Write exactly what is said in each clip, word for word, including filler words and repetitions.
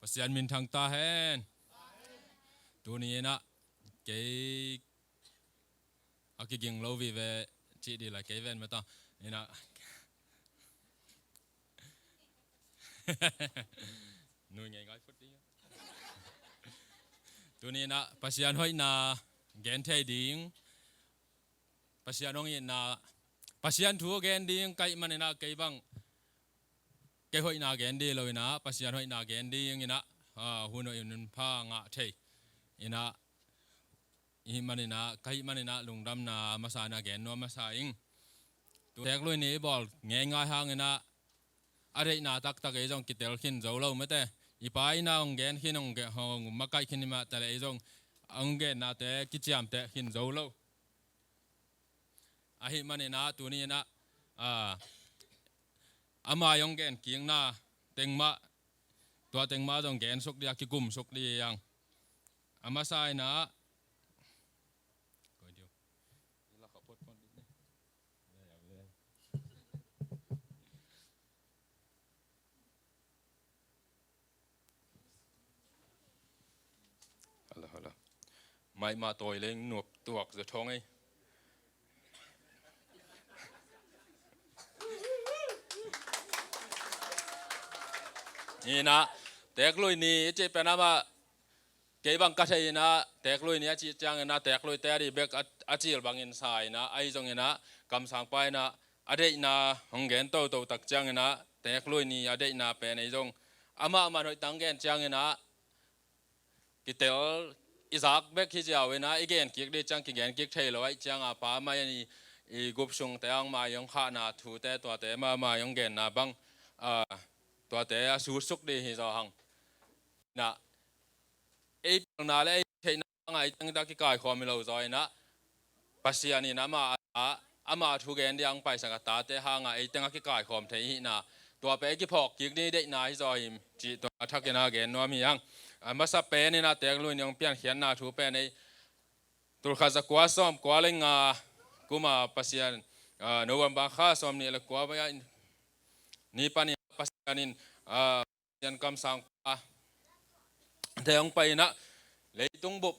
Pasian minthang ta hen. Tuni in ah kei a kiging lo vive cih dih la kei ven mata. In ah nui ngei ngai phut ding. Tuni in ah Pasian hoihna gen thei ding, Pasian hong itna, Pasian thu gen ding ka hih manin ah kei bang kei hoihna gen ding lo in ah Pasian hoihna gen ding in ah, ah, hun hoih hun pha ngah thei in ah, i hih manin ah, ka hih manin ah lungdamna masa in ah gen nuam masa ing. Tu Teeklui Ni i bawl ngeingai hangin ah a deihna taktak ei zong kitel khin zo lo mate. I pa in ah hong gen khin, hong ge-, hong makaih khin i mah ta leh ei zong hong gennate kiciamteh khin zo lo. Ahih manin ah tuni in ah, ah, ama i hong gen kikna teng mah, tua teng mah zong gen suk dih a, kikum suk dih ang. A masa in ah Hala, hala. Maimah tawi leng nuap tuak zaw thong ei. Ni in ah, Teeklui Ni i cih pen amah, kei bang ka thei in ah, Teeklui Ni a cih ciangin ah, Teekluite a dih bek a, a cil bangin sa in ah, ahi zongin ah, kamsangpa in ah, a deihna hong gen toto tak ciangin ah, Teeklui Ni a deihna pen ei zong amah man hoih tang gen ciangin ah, kitel i zak bek hi ziau in ah, i gen kik dih ciang kigen kik thei lo ahih ciang a, pa mah i, i gup sungte hong mah i hong khahna thute, tuate mah mah i hong genna bang, ah, tuate a sutsuk dih hi zaw hang. Na, ei pilna le ei theihna bangah ei teng a kikaikhawm hi lo zaw in ah, Pasian in ama a, ama thugen dih a hong paisak a tate hangah ei teng a kikaikhawm thei i hihna, tua pen ei kiphawk kik ding i deihna hi zaw hi, cih tua a thak in ah gen nuam hi hang. A masa pen in ah Teeklui Ni hong piankhiatna thu pen ei tulkhat zakua sawmkua le nga kuma Pasian, ah, November kha sawmnih le kua ni panin Pasian in, ah, Pasian kamsangpa te hong pai in ah, leitung bup,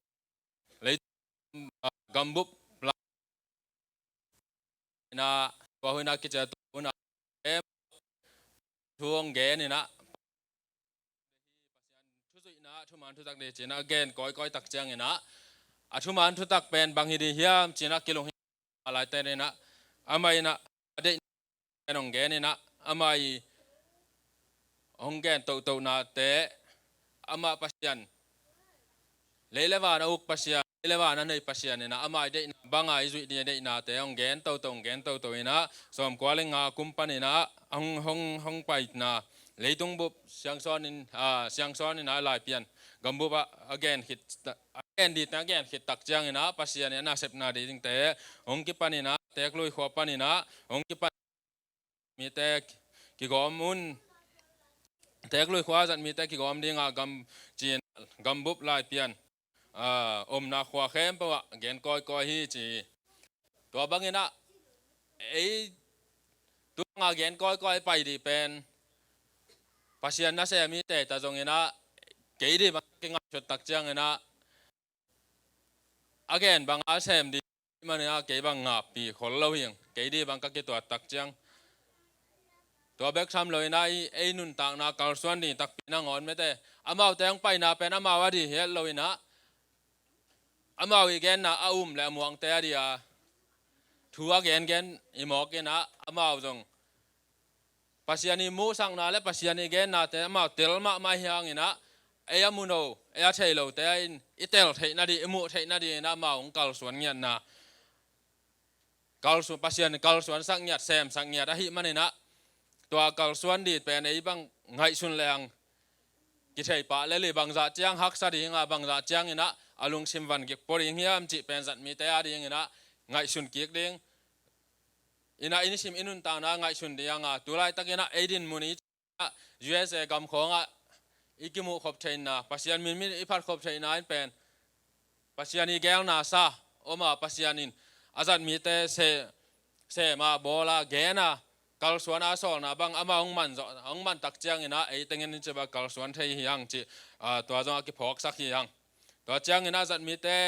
leitung, ah, gambup la in ah, tua hun a kicia tua hun a, em, thu hong gen in ah, Pasian thu zuihna, thuman thutak dih ci in ah gen kawikawi tak ciangin ah, a thuman thutak pen bang hi dih hiam ci in ah kilung hi a, laite in ah, amah in ah a deih pen hong gen in ah, amah i hong gen tohtohnate, amah Pasian, lei le van a uk Pasian, lei le van a nei Pasian in ah, amah i deihna bangah i zuih ding a deihnate hong gen toto, hong gen toto in ah, sawmkua le nga kum panin ah hong, hong, hong paina, leitung bup siangsawn in, ah, siangsawn in ah Laipian gambup ah a gen khit, a gen dih teng a gen khit tak ciangin ah, Pasian in a sepna dih dingte hong kipan in ah, Teeklui khua panin ah hong kipan mite kigawm un, Teeklui khua zat mite kigawm ding a gam, ci in gambup Laipian, ah, omna khua khempeuh ah gen kawikawi hi ci. Tua bangin ah, ei tu bangah gen kawikawi pai dih pen, Pasian nasem i hihte ta zongin ah, kei dih bang kingaihsut tak ciangin ah, a gen bang a sem dih manin ah kei bang ngahpih khol lo hi ing, kei dih bang ka kituat tak ciang. Tua bek tham lo in ah, ei, ei nuntakna kalsuan ding takpi nangawn mate. Amaute hong paina pen amau a dih hi het lo in ah, amau i genna a um le a muangte a dih a, thu a gengen i mawk in ah, amau zong Pasian i muhsakna le Pasian i gennate amau tel mahmah hi hangin ah, ei a mu lo, ei a thei lote in i tel theih nading, i muh theih nadingin ah amau hong kalsuan ngiatna, kalsuan, Pasian kalsuansak ngiat, semsak ngiat ahih manin ah, tua kalsuan ding pen ei bang ngaihsun leng kithei pah lel hi, bangzah ciang haksa ding a, bangzah ciangin ah a lungsim van gik pua ding hiam cih pen zat mite a dingin ah ngaihsun kik ding. In ah i nisim i nuntakna ngaihsun ding a, tu laitakin ah ei dinmun i, U S A gam khawngah i kimuh khop theihna, Pasian min, min i phat khop theihna in pen, Pasian i geelna sa om a, Pasian in a zat mite se, sem a, bawl a, gen a, kalsuan a sawlna bang amah hong man zawh, hong man tak ciangin ah ei tengin hih ci bang kalsuan thei hi hang cih, ah, tua zong a kiphawksak hi hang. Tua ciangin ah zat mite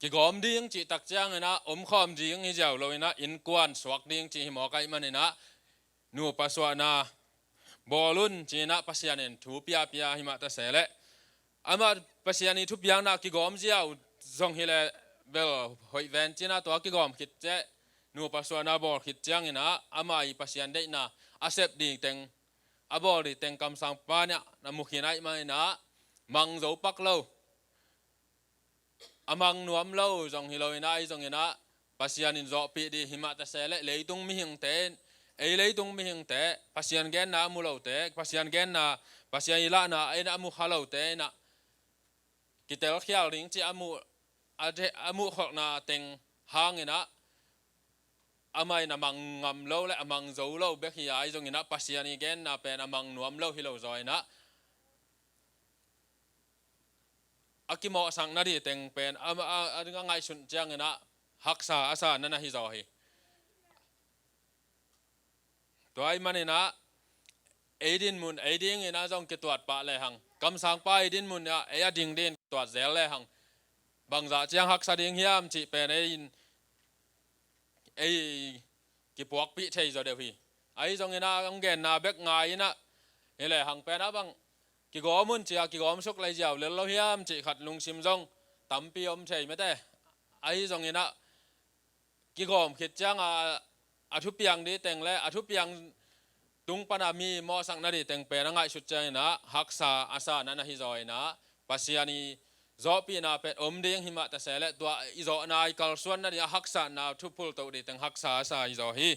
kigawm ding cih tak ciangin ah omkhawm ding hi ziau lo in ah innkuan suak ding cih hi mawk ahih manin ah nupa suahna bawl un ci-in ah Pasian in thu piapia hi mah ta se leh, amah Pasian ii thupiakna kigawm ziau zong hi leh bel hoih ven ci-in ah tua kigawm khit ciang nupa suahna bawl khit ciangin ah amah ii Pasian deihna a sep ding teng, a bawl ding teng kamsangpa in ah na mu khin ahih manin ah mang zo pak lo, a mang nuam lo zong hi lo in ah, ahi zongin ah Pasian in zawhpih ding hi mah ta se leh leitung mihingte, ei leitung mihingte Pasian genna a mu lote, Pasian genna, Pasian ii lahna a in ah a mu kha lote in ah kitelkhial ding cih a muh, a de-, a muhkholhna teng hangin ah amah in a mang ngam lo leh a mang zo lo bek hi a, ahi zongin ah Pasian ii genna pen a mang nuam lo hi lo zaw in ah a kimawhsak nading teng pen a, a, a, a ngaihsun ciangin ah haksa a sa na na hi zaw hi. Tua ahih manin ah ei dinmun ei dingin ah zong kituat pah lehang, kamsangpa ii dinmun ah ei a ding dingin kituat zel lehang, bangzah ciang haksa ding hiam cih pen ei in ei kipuakpih thei zaw deuh hi. Ahi zongin ah hong genna bek ngai in ah, hi lehang pen ah bang kigawm un ci-a kigawm suk lei ziau lel lo hiam cih khat lungsim zong tampi om thei mate. Ahi zongin ah kigawm khit ciang a, a thupiang ding teng leh a thupiang tung pan a mi mawhsak nading teng pen a ngaihsut ciangin ah haksa a sa na na hi zaw in ah, Pasian ii zawhpihna pen om ding hi mah ta se leh tua i zawhna i kalsuan nading a haksatna thu phultoh ding teng haksa a sa hi zaw hi.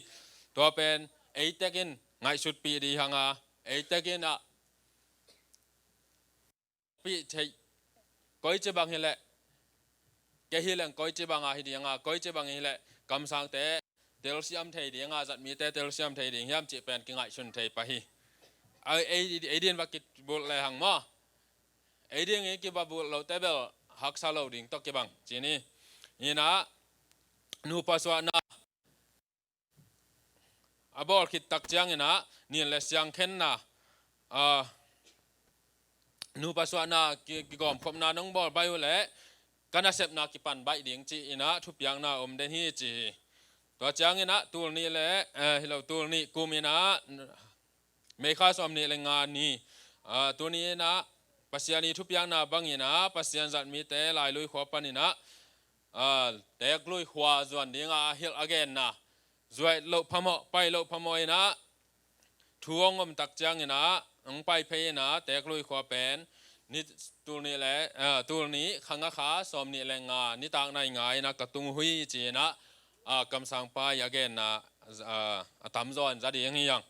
Tua pen ei tekin ngaihsutpih ding hi hang a, ei tekin ah pih theih, koici bang hi leh, kei hi leng koici bang a hi ding a, koici bang hi leh kamsangte telsiam thei ding a, zat mite telsiam thei ding hiam cih pen kingaihsun thei pah hi. Ei, ei, ei dingin va kibulh lehang maw, ei dingin kiva bulh lote bel haksa lo ding tawh kibang ci ni. Hi in ah nupa suahna a bawl khit tak ciangin ah nin leh siang khenna, a, nupa suahna ki, kigawmkhopna nong bawl baih uh leh ka nasepna kipan baih ding ci-in ah thupiakna om den hi ci hi. Tua ciangin ah tul nih leh, eh, hi lo, tul nih kum in ah May kha sawmnih leh nga ni, ah, tuni in ah Pasian ii thupiakna bangin ah Pasian zat mite Lailui khua panin ah, ah, Teeklui khua zuan ding a hilh a genna, zuai loh phamawh, pai loh phamawh in ah thu hong om tak ciangin ah hong pai phei in ah Teeklui khua pen ni, tul nih leh, ah, tul nih kha nga kha sawmnih leh nga nitak nai nga in ah ka tung uh hi ci-in ah, ah, kamsangpa ii a genna, ah, a tamzaw in za ding hi hang.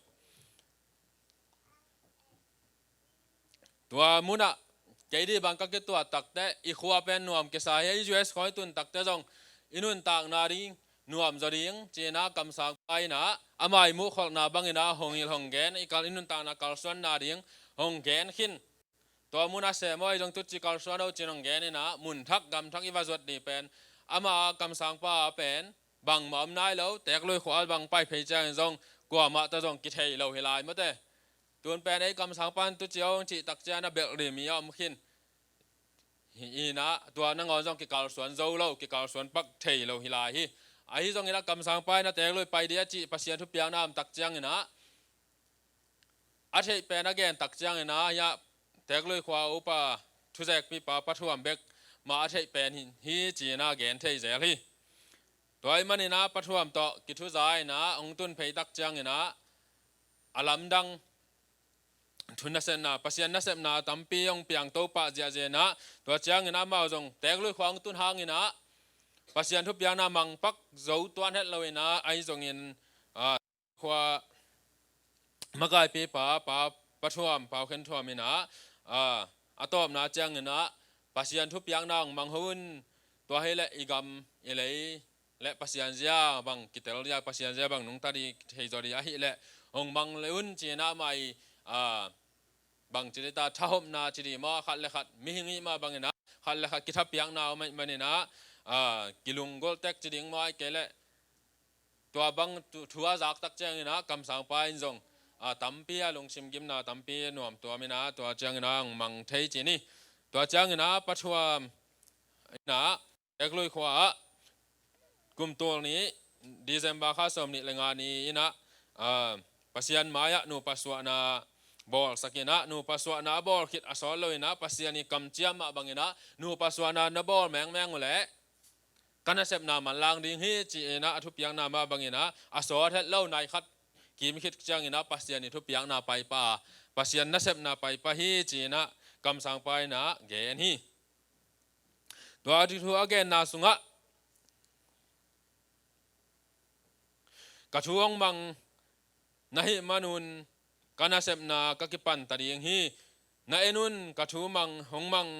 Tua mun ah kei ding bang ka kituat tak teh i khua pen nuam kisa hi, U S khua i tun tak teh zong i nuntakna ding nuam zaw ding ci-in ah kamsangpa in ah ama ii muhkholhna bangin ah hong hilh hong gen, i kal, i nuntakna kalsuanna ding hong gen khin. Tua mun ah sem aw, ei zong tu ci kalsuan o ci-in hong gen in ah mun thak gam thak i va zuat ding pen, ama kamsangpa pen bangmah om nai lo, Teeklui khua bang pai phei ciangin zong kuamah tawh zong kithei lo hi lai mate. Tun pen ei kamsangpa in tu ci o hong cih tak ciangin a belh ding mi a om khin. Hi in ah tua nangawn zong kikalsuan zo lo, kikalsuan pak thei lo hi lai hi. Ahi zongin ah kamsangpa in ah Teeklui pai ding a cih Pasian thupiakna om tak ciangin ah a theih pen a gen tak ciangin ah, hiah Teeklui khua upa, thuzekpipa Pa Thuam bek mah a theih pen hi, hi ci-in ah gen thei zel hi. Tua ahih manin ah Pa Thuam tawh kithuza in ah hong tun phei tak ciangin ah a lamdang thu nasepna, Pasian nasepna tampi hong piangto pah ziahziah in ah, tua ciangin ah amau zong Teeklui khua hong tun hangin ah Pasian thupiakna mang pak zo tuan het lo in ah, ahi zongin, ah, khua makaipipa, Pa, Pa Thuam, Pau Khen Thuam in ah, ah, a tawpna ciangin ah Pasian thupiakna hong mang ho un, tua hi leh i gam i lei leh Pasian zia bang kitel ding a, Pasian zia bang nungta ding thei zaw ding ahih leh hong mang le un ci-in ah amah ii, ah, bang ci ding ta, thahopna ci ding maw, khat leh khat mihing i hih mah bangin ah khat leh khat kithapiakna om ahih manin ah, ah, kilunggulh tek ci ding maw, ahih kei leh tua bang thu a zak tak ciangin ah kamsangpa in zong a tampi a lungsim gimna tampi nuam tuam in ah tua ciangin ah hong mang thei ci ni. Tua ciangin ah Pathuam in ah Teklui khua ah kum tul nih December kha sawm nih le nga ni in ah Pasian mai-ah nupa suahna bawlsak in ah nupa suahna a bawl khit a sawt lo in ah Pasian i kamciam mah bangin ah nupa suahna na bawl mengmeng uh leh ka nasepna manlang ding hi ci in ah a thupiakna mah bangin ah a sawt het lo nai khat kim khit ciangin ah Pasian i thupiakna paipah a Pasian nasepna paipah hi ci in ah kamsangpa in ah gen hi. Tua thu a genna sungah ka thu hong mang na hih manun ka nasepna ka kipan ta ding hi. Na en un, ka thu mang hong mang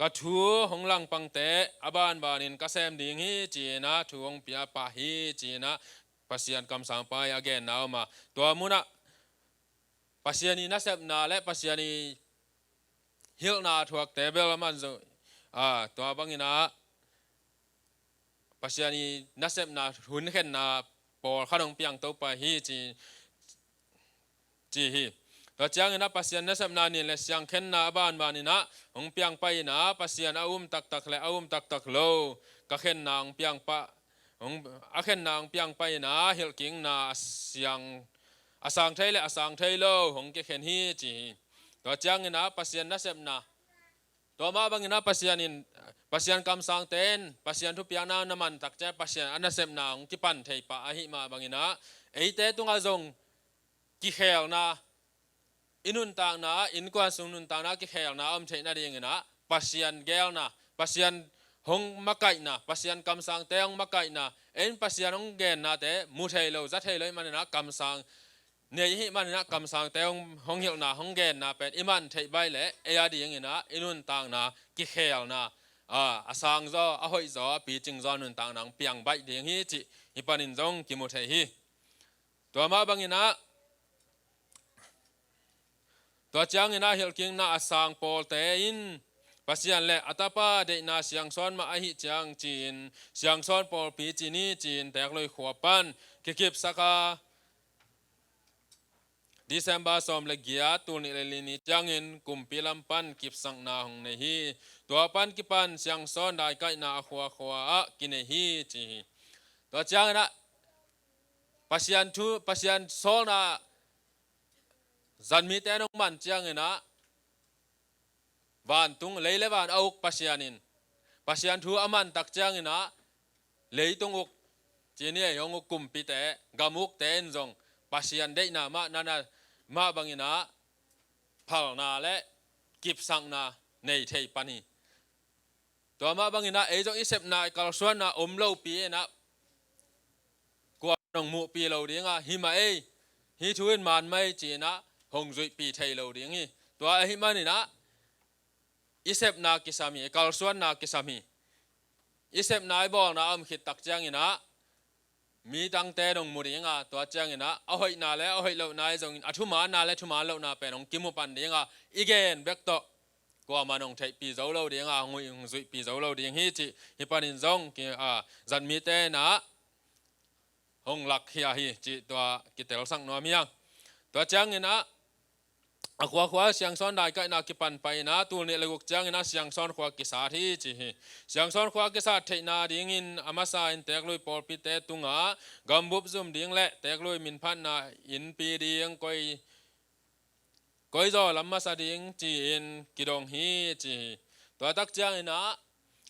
ka thu hong langpangte a banbanin ka sem ding hi ci in ah thu hong pia pah hi ci in ah Pasian kamsangpa i a genna om a tua munah Pasian i nasepna le Pasian i hilhna thuakte bel a man zo a tua bangin ah Pasian i nasepna hunkhenna pawlkhat hong piang to pah hi ci ci hi. Tua ciangin ah Pasian nasepna nin le siangkhenna a banbanin ah hong piang pah in ah Pasian a um taktak le a um taktak lo ka khenna hong piang pah hong a khenna hong piang pah in ah hilhkikna a siang a sang thei le a sang thei lo hong kikhen hi ci hi. Tua ciangin ah Pasian nasepna tua mah bangin ah Pasian in Pasian kamsangte in Pasian thupiakna na man tak ciang Pasian a nasepna hong kipan thei pah ahih mah bangin ah eite tungah zong kikhelna i nuntakna innkuan sung nuntakna kikhelna a om theih nadingin ah Pasian geelna Pasian hong makaihna Pasian kamsangte hong makaihna en Pasian hong gennate mu thei lo za thei lo i manin ah kamsang nei i hih manin ah kamsangte hong hilhna hong genna pen i man theih baih leh ei a dingin ah i nuntakna kikhelna a sang zaw a hoih zaw a picing zaw nuntakna hong piang baih ding hi cih hih panin zong kimu thei hi. Tua mah bangin ah tua ciangin ah hilhkikna a sang pawlte in Pasian le a tapa deihna siangsawn mah ahih ciang ci-in siangsawn pawlpi ci ni ci-in Teklui khua pan kikipsak a December sawm le giat tul nih le li ni ciangin kumpi lam pan kipsakna hong nei hi. Tua pan kipan siangsawn daikaihna a khuakhua ah kinei hi ci hi. Tua ciangin ah Pasian thu Pasian sawlna zanmite nong man ciangin ah vantung lei le van a uk Pasian in Pasian thu a man tak ciangin ah leitung uk ci ni ei hong uk kumpite gam ukte in zong Pasian deihna mah nana mah bangin ah phalna le kipsakna nei thei pan hi. Tua mah bangin ah ei zong i sepna i kalsuanna om lopi in ah kua nong muhpih lo ding a hi mah ei hi thu in man mah ei ci in ah hong zuihpih thei lo ding hi. Tua ahih manin ah i sepna kisam hi i kalsuanna kisam hi. I sepna i bawlna a om khit tak ciangin ah mi dangte nong mu ding a tua ciangin ah a hoihna le a hoih lohna i zongin a thumaanna le thumaan lohna pen hong kimu pan ding a i gen bek tawh kuamah nong theihpih zo lo ding a hong hong zuihpih zo lo ding hi cih hih panin zong ki a zanmite in ah hong lak hi a hi cih tua kitelsak nuam hi ang. Tua ciangin ah a khuakhua siangsawn daikaihna kipan pah in ah tul nih le guk ciangin ah siangsawn khua kisat hi ci hi. Siangsawn khua kisat theihna dingin a masa in Teklui pawlpite tungah gambup zum ding le Teklui minphatna innpi ding koi koi zaw lam masa ding ci-in kidong hi ci hi. Tua tak ciangin ah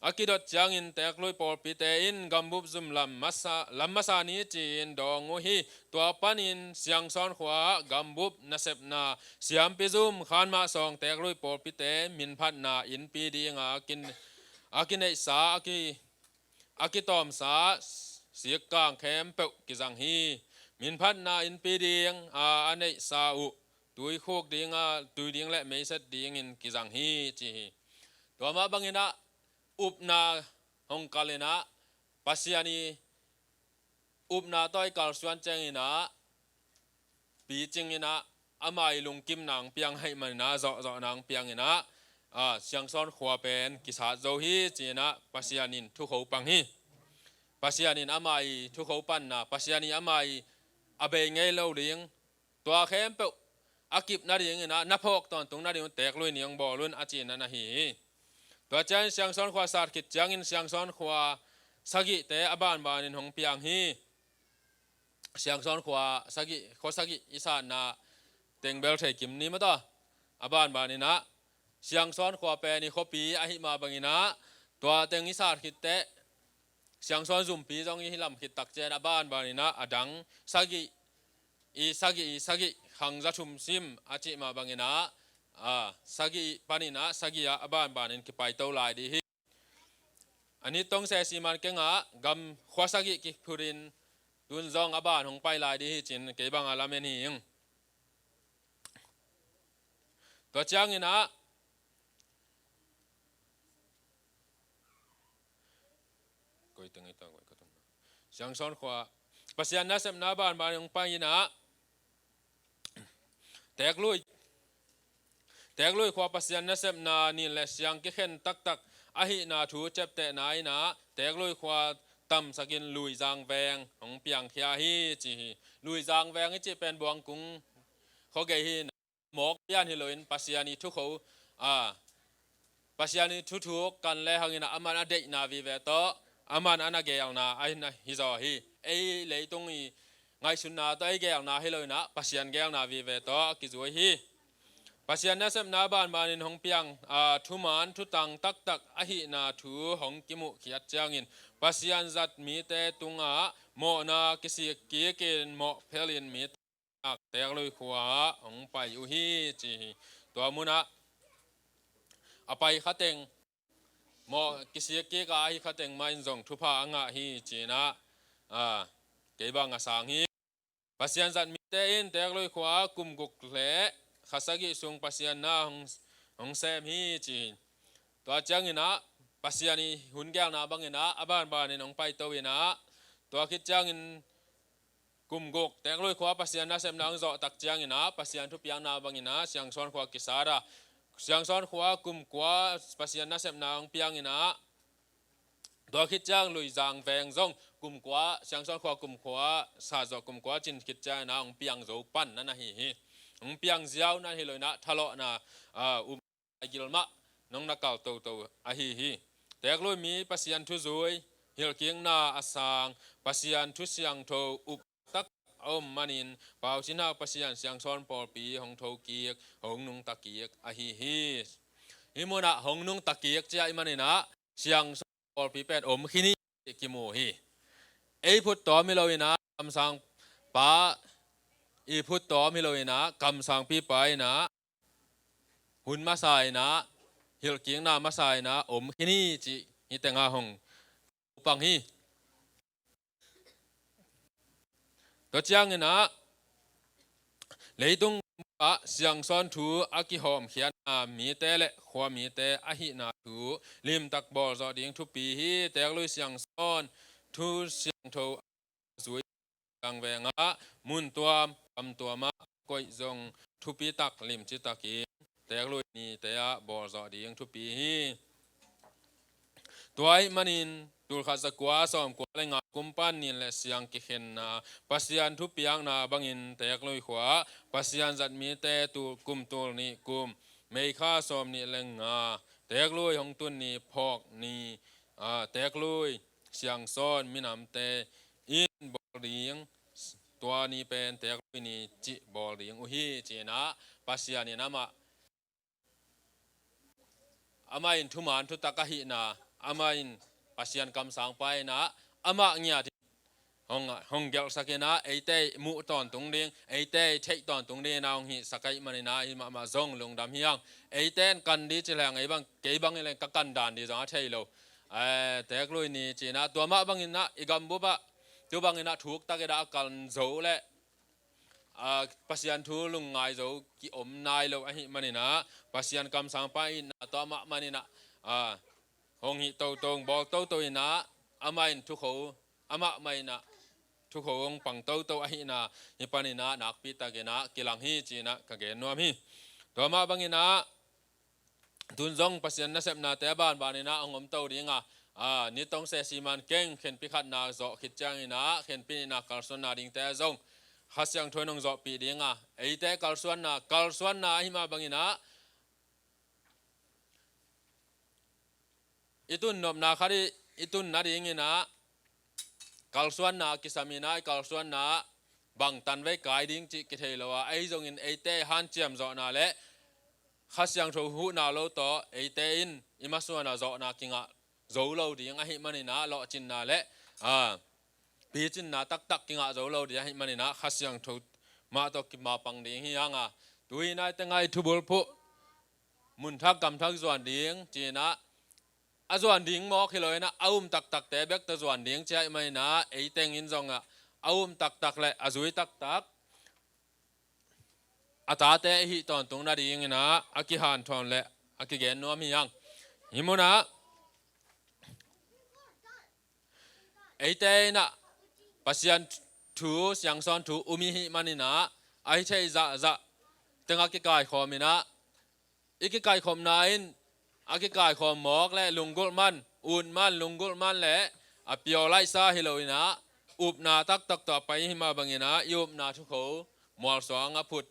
a kidot ciangin Teklui pawlpite in gambup zum lam masa lam masa ni ci-in dawng uh hi. Tua panin siangsawn khua ah gambup nasepna siampi zum khanmah sawng Teklui pawlpite minphatna innpi dinga a kin a kineihsa a ki a kitawmsa sikkang khempeuh kizang hi. Minphatna innpi ding a a neihsa uh tuikhuk dinga tui ding le meiset dingin kizang hi ci hi. Tua mah bangin ah upna hong kal in ah Pasian i upna tawh i kalsuan ciangin ah picing in ah ama i lungkimna hong piang ahih manin ah zawhzawhna hong piang in ah siangsawn khua pen kisat zo hi ci in ah Pasian in thu kho pang hi. Pasian in ama i thukho panna, Pasian i ama i a bei ngei lo ding, tua khempeuh a kip nadingin ah na phawk tawntung nading un teeklui ni hong bawl un a cihna na hi hi. Tua ciangin Siangsawn khua sat khit ciangin Siangsawn khua sagihte a banbanin hong piang hi. Siangsawn khua sagih, khua sagih i satna teng bel thei kim ni mata. A banbanin ah Siangsawn khua pen i khuapi ahi mah bangin ah tua teng i sat khit teh Siangsawn zumpi zong i hi lam khit tak ciang a banbanin ah a dang sagih, i sagih, i sagih khang za thum sim a cih mah bangin ah, a, sagih panin ah sagih ah a banbanin kipaito lai dih hi. A ni tong sesi man keng ah gam khua sagih kiphutin tun zong a ban hong pai lai dih hi cin kei bang a lamen hi ing. Tua ciangin ah koi teng ei ta, koi ka tung. Siangsawn khua Pasian nasepna banban hong pai in ah teeklui, teeklui khua Pasian nasepna nin le siang kikhen taktak ahihna thu ciaptehna in ah teeklui khua tamsakin Luizang veng hong piangkhia hi ci hi. Luizang veng i cih pen Buangkung khuagei hi. Mawk pian hi loin Pasian i thukho, a, Pasian i thuthuk kan le hangin ah aman a deihna vive tawh aman a na geelna a hi zaw hi. Ei leitung i ngaihsutna tawh ei geelna hi loin ah Pasian geelna vive tawh a kizui hi. Pasian nasepna banbanin hong piang, a, thuman thutang taktak ahihna thu hong kimuhkhiat ciangin Pasian zat mite tungah mawhna kisik kikin mawh phelin mite teeklui khua ah hong pai uh hi ci hi. Tua munah a pai khateng mawh kisik kik a ahi khateng mah in zong thupha a ngah hi ci in ah, a, kei bang a sang hi. Pasian zat mite in teeklui khua ah kum guk le kha sagih sung Pasian na hong, hong sem hi ci hi. Tua ciangin ah Pasian i hun geelna bangin ah a banbanin hong paito in ah tua khit ciangin kum guk teeklui khua Pasian nasepna hong zawh tak ciangin ah Pasian thupiakna bangin ah Siangsawn khua kisat a, Siangsawn khua kum kua Pasian nasepna hong piang in ah tua khit ciang Luizang veng zong kum kua, Siangsawn khua kum kua sat zawh kum kua cin khit ciangin ah hong piang zo pan na na hi hi. Hong piang ziau na hi loin ah thalawhna, a, um gil mah nong na kal toto ahi hi. Teeklui mi Pasian thuzui, hilhkikna a sang, Pasian thu siangtho up tak a om manin Pau Cin Hau Pasian Siangsawn pawlpi hong thokik, hong nungtakik ahi hi. Hih munah hong nungtakik ci ahih manin ah Siangsawn pawlpi pen om khin hi cih kimu hi. Ei phuttawm hi loin ah kamsang pa i phuttawm hi loin ah kamsangpipa in ah hun masa in ah, hilhkikna masa in ah om khin hi cih hih tengah hong pang hi. Tua ciangin ah leitung ah Siangsawn thu a kihawmkhiatna mite le khua mite ahihna thu limtak bawlzawh ding thupi hi. Teeklui Siangsawn thu siangtho zui Luizang vengah mun tuam kam tuamah koih zong thupi tak limci takin teeklui nite ah bawlzawh ding thupi hi. Tua ahih manin tulkhat zakua sawmkua le nga kum pan nin le siang kikhenna Pasian thupiakna bangin teeklui khua Pasian zat mite tul kum tul nih kum May kha sawmnih le nga teeklui hong tun ni phawk ni, a, teeklui Siangsawn minamte in bawl ding, tua ni pen teeklui ni cih bawl ding uh hi ci in ah Pasian in amah, amah in thuman thutak ahihna, amah in Pasian kamsangpa in ah amah ngiat hong, hong gelhsak in ah eite i muh tawntung ding, eite i theih tawntung ding in ah hong hihsak ahih manin ah hih mahmah zong lungdam hi hang. Eite in kan dih ci leng ei bang, kei bang hi leng ka kan dan dih zong a thei lo. Eh, teeklui ni ci in ah tua mah bangin ah i gambup ah tu bangin ah thuktak in ah a kan zo le, a, Pasian thu lungngai zo kiom nai lo ahih manin ah Pasian kamsangpa in ah tua mah manin ah, a, hong hih toto, hong bawl toto in ah amah in thukho, amah mah in ah thukho hong pang toto ahihna hih panin ah nakpi takin ah kilang hi ci in ah ka gen nuam hi. Tua mah bangin ah tun zong Pasian nasepnate a banbanin ah hong om to ding a, a, ni tong seh siman keng, khenpi khatna zawh khit ciangin ah khenpi nihna kalsuanna dingte zong Kha Siangtho in hong zawhpih ding a, eite kalsuanna, kalsuanna ahi mah bangin ah i tun nopna khat i, i tun nadingin ah kalsuanna kisam in ah, i kalsuanna bangtan vei kai ding cih kithei lo a, ahi zongin eite hanciam zawhna le Kha Siangtho huhna lo tawh eite in i masuanah zawhna kingah zo lo ding ahih manin ah, lawhcinna le, a, picinna taktak kingah zo lo ding ahih manin ah Kha Siangtho mah tawh kimapang ding hi hang a, tu-in ah eite ngai thubulphuh mun thak gam thak zuan ding ci-in ah, a zuan ding mawk hi lo in ah, a um taktakte bek tawh zuan ding ci ahih manin ah, ei teng in zong ah a um taktak le a zui taktak a tate i hih tawntung nadingin ah a kihanthawn le a kigen nuam hi hang. Hih munah eite in ah Pasian thu, siangsawn thu um i hih manin ah, a hi thei zahzah teng a kikaikhawm in ah, i kikaikhopna in a kikaikhawm mawk le lunggulh man, ut man, lunggulh man le a piau laihsa hi lo in ah, upna taktak tawh a pai i hih mah bangin ah, i upna thukho mualsuang a phut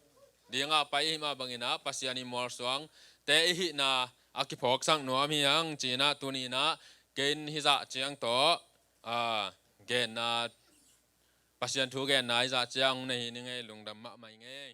ding a pai i hih mah bangin ah, Pasian i mualsuangte i hihna a kiphawksak nuam hi hang ci-in ah, tuni in ah kei in hih zah ciang tawh, a, genna, Pasian thu genna hih zah ciang nei hi ning ei, lungdam mahmah ing ei.